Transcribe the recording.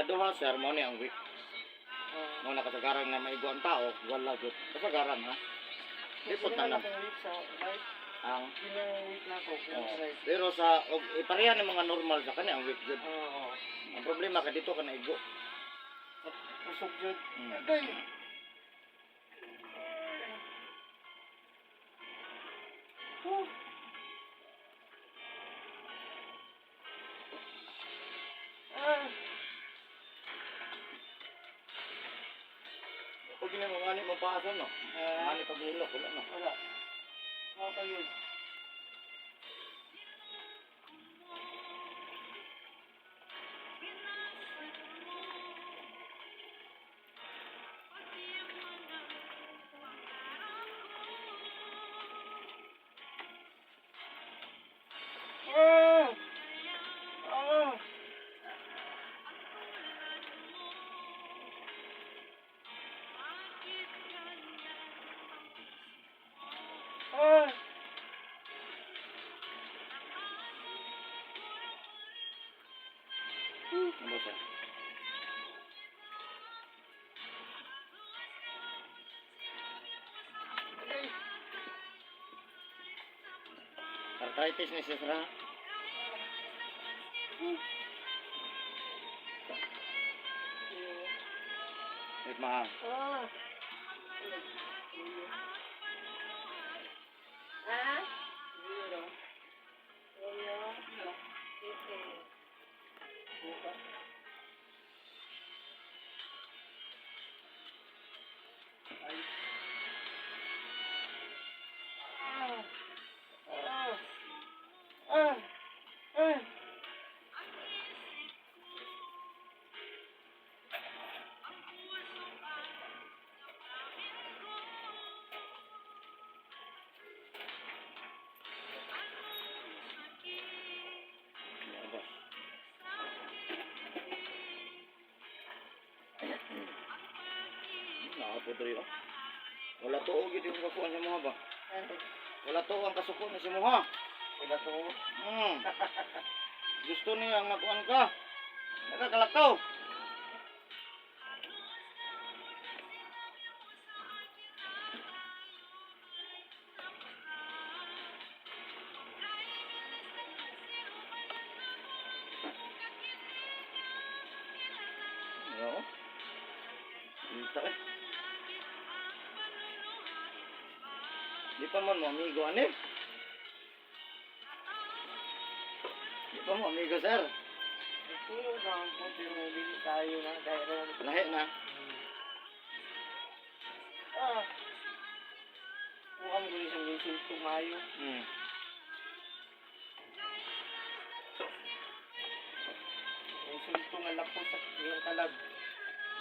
Ikaduha, sir, mao ni ang weak. Ah. Mao na kasagaran nga maigo ang tao, wala gyud. Kasagaran ha. Di po Sino tanan. na akong weak sa right? Ang Yun ang weak na ako, yung oh. right. Pero sa og ipareha ni mga normal sa kani ang weak gyud. Oo. Ang problema kay dito ka naigo. Usog yun. Agay. Whew. Ah. Og gini mo ngani mo paasa no. Ah, Ngani paghilok wala no. wala. Okay yun. Ah! Ah! Ah! Ano ba sir? Agay. Arthritis ni siya sir ha. Wait ma. Ah! Ha? Ah! Ah! Ah! Ano ba? Nakapudri oh. Wala tuo gyud yung kakuan sa mga ba. Wala tuo ang kasuko ni si Muha. Wala to. Gusto niya ang makuan ka. Nakakalakaw. Oo. Kita eh. Di pa man mo amigo ani. Di pa mo amigo, sir. Nagtulog na ang po, pero hindi tayo na dahil na. Lahi na. Ah! Mukhang gulo siyang insulto mayo. Insulto nga lapos sa iyong kalag.